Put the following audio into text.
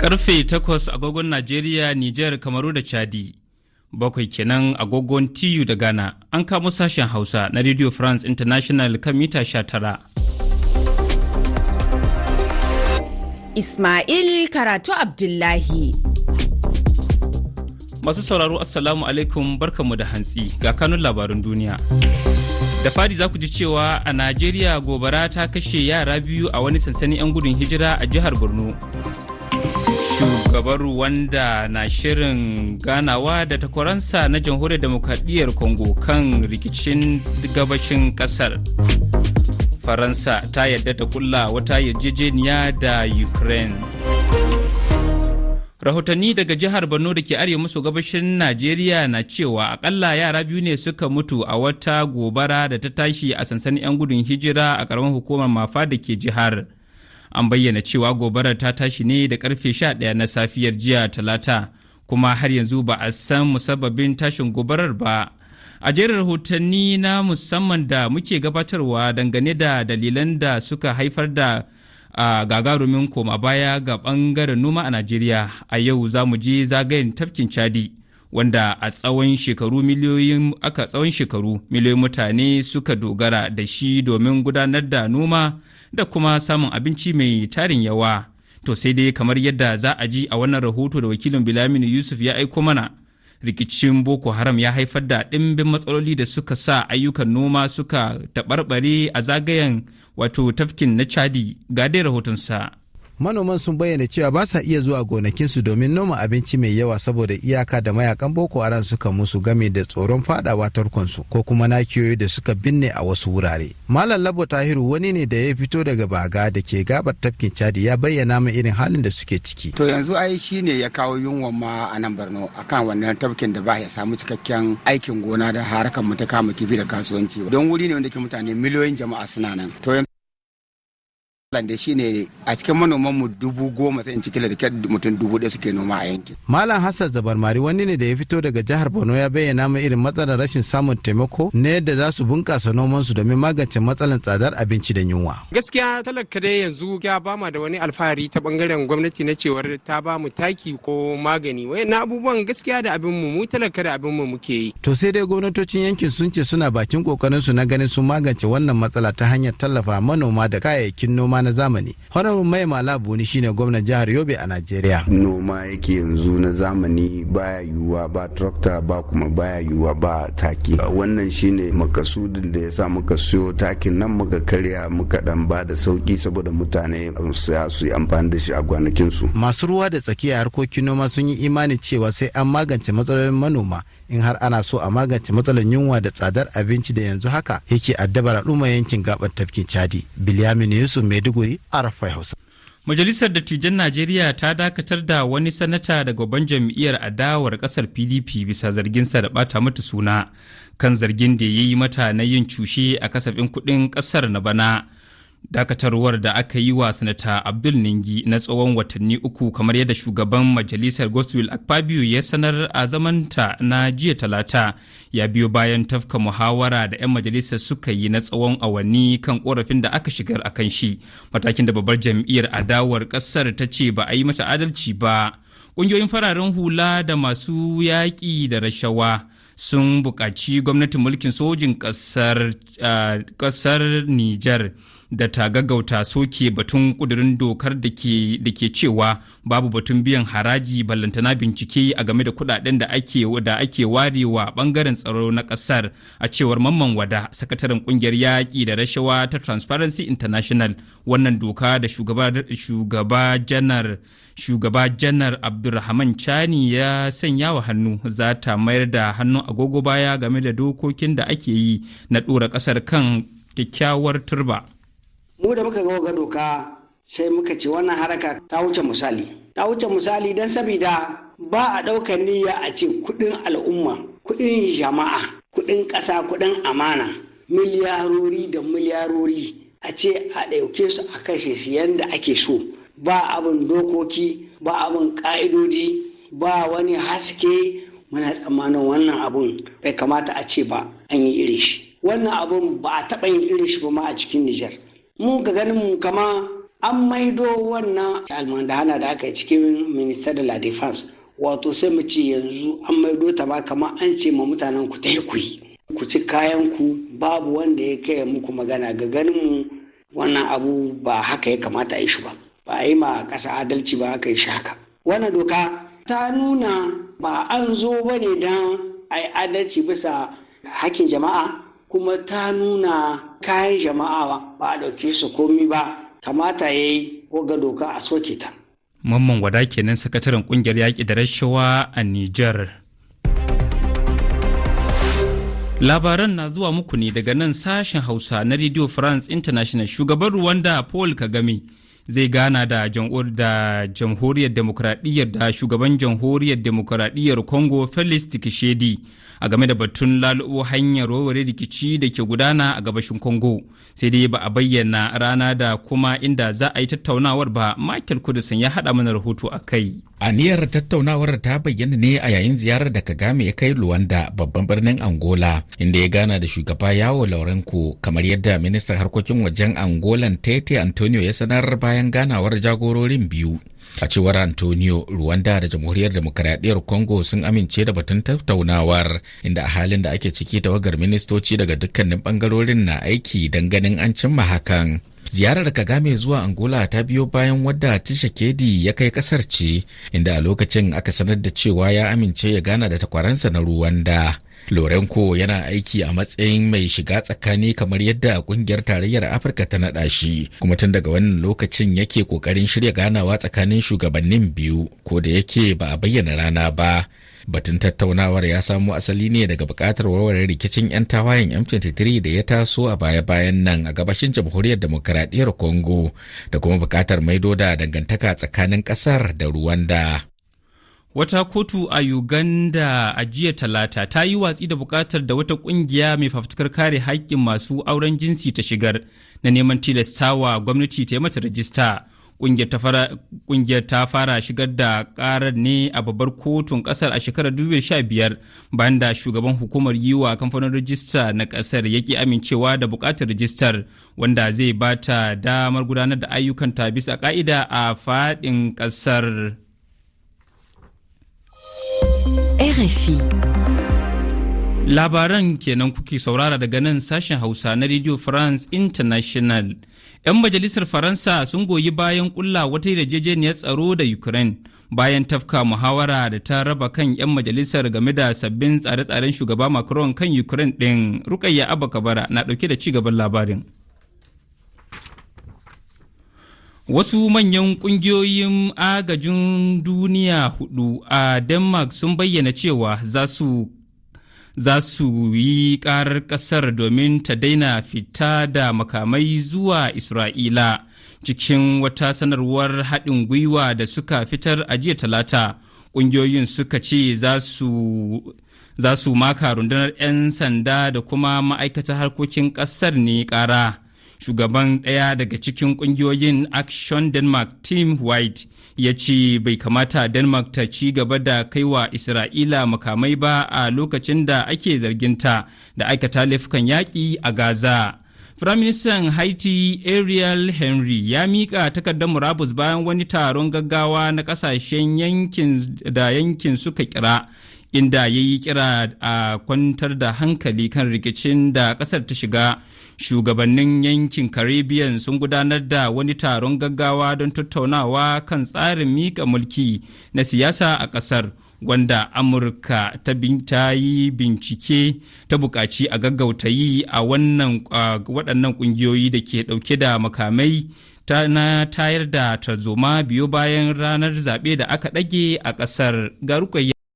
Karfe 8 agogon Najeriya, Nijar, Kamaru da Chadi. 7 kenan agogon TU da Ghana. An kamo sashen Hausa na Radio France International kan mita 19. Ismail Karatu Abdullahi. Masu sauraro, Assalamu alaikum, barkanmu da hantsi, ga kanun labarun duniya. Da fari za ku ji cewa a Najeriya gobara ta kashe yara biyu a wani sansanin 'yan gudun hijira a jihar Borno. Shugaban Rwanda na shirin ganawa da takwaransa na Jamhuriyar Demokradiyyar Congo kan rikicin gabashin kasar. Faransa ta yadda ta kulla wata yarjejeniya da Ukraine. Rahotanni daga jihar Borno da ke arewa maso gabashin Najeriya na cewa akalla yara biyu ne suka mutu a wata gobara da ta tashi a sansanin 'yan gudun hijira a karamar hukumar Mafa da ke jihar. An bayyana cewa gobarar ta tashi ne da karfe 11 na safiyar jiya Talata, kuma har yanzu ba a san musabbabin tashin gobarar ba. A jerin rahotanni na musamman da muke gabatarwa dangane da dalilan da suka haifar da a gagarumin koma baya ga bangaren noma a Najeriya, a yau za mu je zagayen tafkin Chadi, wanda a tsawon shekaru miliyoyin aka tsawon shekaru miliyoyin mutane suka dogara da shi domin gudanar da noma da kuma samun abinci mai tarin yawa. To sai dai, kamar yadda za a ji a wannan rahoto da wakilin Bilaminu Yusuf ya aiko mana, rikicin Boko Haram ya haifar da ɗimbin matsaloli da suka sa ayyukan noma suka taɓarɓare a zagayen, wato tafkin na Chadi. Ga dai rahotonsa. Manoman sun bayyana cewa ba sa iya zuwa gonakinsu domin noma abinci mai yawa saboda iyaka da mayakan Boko Haram suka musu, game da tsoron fadawa tarkonsu ko kuma nakiyoyi da suka binne a wasu wurare. Malam Labo Tahiru wani ne da ya fito daga Baga da ke gabar tafkin Chadi, ya bayyana min irin halin da suke ciki. To yanzu ai shine ya kawo yunwa ma a nan Borno, akan wannan tafkin da ba ya samu cikakken aikin gona da harkar mu ta kama kifi da kasuwanci, don wuri ne wanda ke mutane miliyoyin jama'a suna nan. To yanzu da shi ne a cikin manoman mu 10,000, sai in ciki da mutum 1,000 suke noma a yankin. Malam Hassan Zabarmari wani ne da ya fito daga jihar Borno, ya bayyana min irin matsalar rashin samun taimako na yadda za su bunkasa nomansu domin magance matsalar tsadar abinci da yunwa. Gaskiya talaka dai yanzu ya ba ma da wani alfahari ta bangaren gwamnati na cewar ta ba mu taki ko magani. Na abubuwan gaskiya da abin mu, mu talaka da abin mu muke yi. To sai dai gwamnatocin yankin sun ce suna bakin kokarin su na ganin sun magance wannan matsala ta hanyar tallafa manoma da kayayyakin noma na zamani. Honorable Mai Mala Buni shine gwamnan jihar Yobe a Najeriya. Noma yake yanzu na zamani baya yiwuwa ba tractor ba, kuma baya yiwuwa ba taki. Wannan shine makasudin da ya sa muka siyo takin nan, muka karya, muka dan ba da sauki saboda mutane su yi amfani da shi a gonakinsu. Masu ruwa da tsakiya harkokin noma sun yi imani cewa sai an magance matsalolin manoma in har ana so a magance matsalar yunwa da tsadar abinci da yanzu haka yake addabar al'umma yankin gabar tafkin Chadi. Bilyamin Yusuf, Maiduguri, RFI Hausa. Majalisar Dattijan Najeriya ta dakatar da wani sanata daga babban jam'iyyar adawar kasar PDP bisa zarginsa da bata mata suna, kan zargin da ya yi mata na yin cushe a kasafin kuɗin ƙasar na bana. Dakatarwar da aka yi wa Sanata Abdul Ningi na tsawon watanni 3, kamar yadda shugaban majalisar Godswill Akpabio ya sanar a zamanta na jiya Talata, ya biyo bayan tafka muhawara da 'yan majalisar suka yi na tsawon awanni kan korafin da aka shigar a kan shi, matakin da babbar jam'iyyar adawar kasar ta ce ba a yi mata adalci ba. Ƙungiyoyin fararen hula da masu yaƙi da rashawa sun buƙaci gwamnatin mulkin sojin ƙasar Nijar da ta gaggauta soke batun ƙudurin dokar da ke cewa babu batun biyan haraji, ballantana bincike a game da kudaden da ake warewa bangaren tsaro na ƙasar. A cewar Mamman Wada, sakataren ƙungiyar yaƙi da rashawa ta Transparency International, wannan doka da shugaba Janar Abdulrahman Chani ya sanya wa hannu za ta mayar da hannun agogo baya game da dokokin da ake yi na ɗora ƙasar kan kyakkyawar turba. Mu da muka ga doka, sai muka ce wannan haraka ta wuce misali, ta wuce misali, don sabida ba a ɗaukar niyya a ce kuɗin al'umma, kuɗin jama'a, kuɗin ƙasa, kuɗin amana, miliyarori da miliyarori, a ce a ɗauke su a kashe su yanda ake so, ba abin dokoki, ba abin ƙa'idodi, ba wani haske. Muna tsammanin wannan abun bai kamata a ce ba an yi irin shi. Wannan abun ba a taɓa yin irin shi ba ma a cikin Nijar. Mu ga ganin mu kama An maido wannan almandahana da aka yi cikin Minister de la Defense, wato sai mu ce yanzu an maido ta ba kamar an ce ma mutanen ku ta ku yi ku ci kayan ku, babu wanda ya kai muku magana. Ga ganin mu, wannan abu ba haka ya kamata a yi shi ba, ba a yi ma ƙasa adalci ba aka yi shi haka. Wannan doka ta nuna ba an zo ba ne don a yi adalci bisa hakkin jama'a, kuma ta nuna kayan jama'a ba a ɗauke su komi ba. Kamata ya yi ga doka a soke ta. Mamman Wada kenan, sakataren kungiyar yaƙi da rashawa a Nijar. Labaran na zuwa muku ne daga nan sashen Hausa na Radio France International. Shugaban Rwanda Paul Kagame zai gana da jamhuriyar demokradiyyar da shugaban Jamhuriyar Demokradiyyar Congo Felix Tshisekedi a game da batun lalubo hanyar warware rikici da ke gudana a gabashin Congo. Sai dai ba a bayyana rana da kuma inda za a yi tattaunawar ba. Michael Kudisin ya haɗa mana rahoto a kai. Aniyar tattaunawar ta bayyana ne a yayin ziyarar da Kagame ya kai Luanda, babban birnin Angola, inda ya gana da shugaba João Lourenço, kamar yadda ministan harkokin wajen Angolan Tete Antonio ya sanar bayan ganawar jagororin biyu. A cewar Antonio, Rwanda da Jamhuriyar Demokaradiyyar Congo sun amince da batun tattaunawar, inda a halin da ake ciki tawagar ministoci daga dukkanin bangarorin na aiki don ganin an cimma hakan. Ziyarar Kagame zuwa Angola ta biyo bayan wadda Tshisekedi ya kai kasar ce, inda a lokacin aka sanar da cewa ya amince ya gana da takwaransa na Rwanda. Lourenço yana aiki a matsayin mai shiga tsakani kamar yadda kungiyar Tarayyar Afirka ta naɗa shi, kuma tun daga wannan lokacin yake kokarin shirya ganawa tsakanin shugabannin biyu, ko da yake ba a bayyana rana ba. Batun tattaunawar ya samo asali ne daga bukatar warware rikicin 'yan tawayen M23 da ya taso a baya-bayan nan a gabashin Jamhuriyar Demokaradiyyar Congo, da kuma bukatar maido da dangantaka tsakanin kasar da Rwanda. Wata kotu a Uganda a jiya Talata ta yi watsi da bukatar da wata kungiya mai fafutukar kare haƙƙin masu auren jinsi ta shigar na neman tilastawa gwamnati ta yi mata rajista. Kungiyar ta fara shigar da karar ne a babbar kotun kasar a shekarar 2015, bayan da shugaban hukumar yi wa kamfanin rajista na kasar ya ki amincewa da bukatar rajistar, wanda zai ba ta damar gudanar da ayyukanta bisa ka'ida a faɗin kasar. RFI. Labaran kenan kuke saurara daga nan sashen Hausa na Radio France International. 'Yan majalisar Faransa sun goyi bayan kulla wata yarjejeniyar tsaro da Ukraine bayan tafka muhawara da ta raba kan 'yan majalisar game da sabbin tsare-tsaren shugaba Macron kan Ukraine ɗin. Rukayya Abba Kabara na ɗauke da cigaban labarin. Wasu manyan ƙungiyoyin agajin duniya hudu a Denmark sun bayyana cewa za su yi karar kasar domin ta daina fita da makamai zuwa Isra'ila. Cikin wata sanarwar haɗin gwiwa da suka fitar a jiya Talata, ƙungiyoyin suka ce za su maka rundunar 'yan sanda da kuma ma'aikatar harkokin ƙasar ne ƙara. Shugaban ɗaya daga cikin ƙungiyoyin, Action Denmark, Tim White, ya ce bai kamata Denmark ta ci gaba da kaiwa Isra'ila makamai ba a lokacin da ake zarginta da aikata laifukan yaƙi a Gaza. Firaministan Haiti Ariel Henry ya miƙa takardar murabus bayan wani taron gaggawa na ƙasashen yankin da yankin suka kira, inda ya yi kira a kwantar da hankali kan rikicin da ƙasar ta shiga. Shugabannin yankin Caribbean sun gudanar da wani taron gaggawa don tattaunawa kan tsarin mika mulki na siyasa a ƙasar, wanda Amurka ta yi bincike ta buƙaci a gaggauta yi a wannan waɗannan ƙungiyoyi da ke ɗauke da makamai ta na tayar da tarzoma biyo bayan ranar zaɓe da aka ɗage a ƙasar. Ga Rukayya.